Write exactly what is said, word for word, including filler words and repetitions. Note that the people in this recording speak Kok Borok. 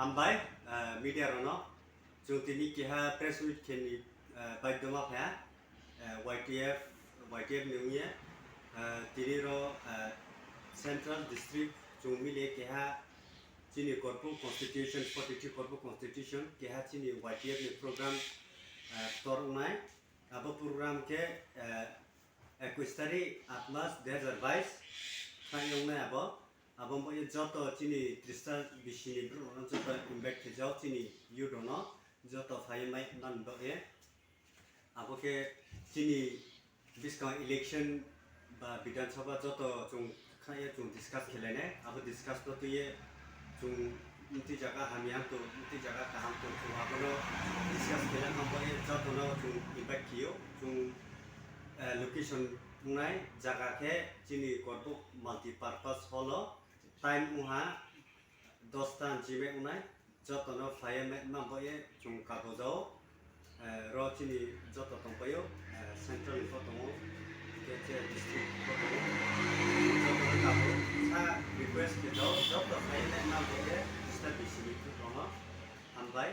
Hambai, eh, media rokno. Chwng tini keha press meet khe ni, eh, baidoma phaya, eh, Y T F, Y T F ni wngya, eh, tini ro, eh, Central District chwng mili keha chini Korpu Constitution, forty-three Korpu Constitution, keha chini Y T F ni program, eh, ktor wngnai. Abo program khe, eh, ekush tarik, aat mas, dui hazar bais, khlai wngnai abo. Abo wngwi joto chini trista bisini borok joto invite khe jao, chini youth rokno joto phai mai man bagwi. Abo khe chini bwskang election ba Bidhan Sabha joto chwng khaye chwng discuss khe lainai. Abo discuss no twiye chwng mtwi jaga hamya tong, mtwi jaga kaham tong, chwng abono discuss khe lai man bagwi jotono chwng invite khiyo. Chwng, eh, location wngnai jaga khe chini Korbuk multipurpose hall o. Time wngha dosta ni chimai wngnai, jotono phaiya ma-, ma boye chwng kagojao, eh, ro chini joto tongpaio, eh, central ni pho tongo, hingkhe je district pho tongo, jotono kabo sa request khe jao, joto phaiya ma boye, district bisini pho tongo, hambai.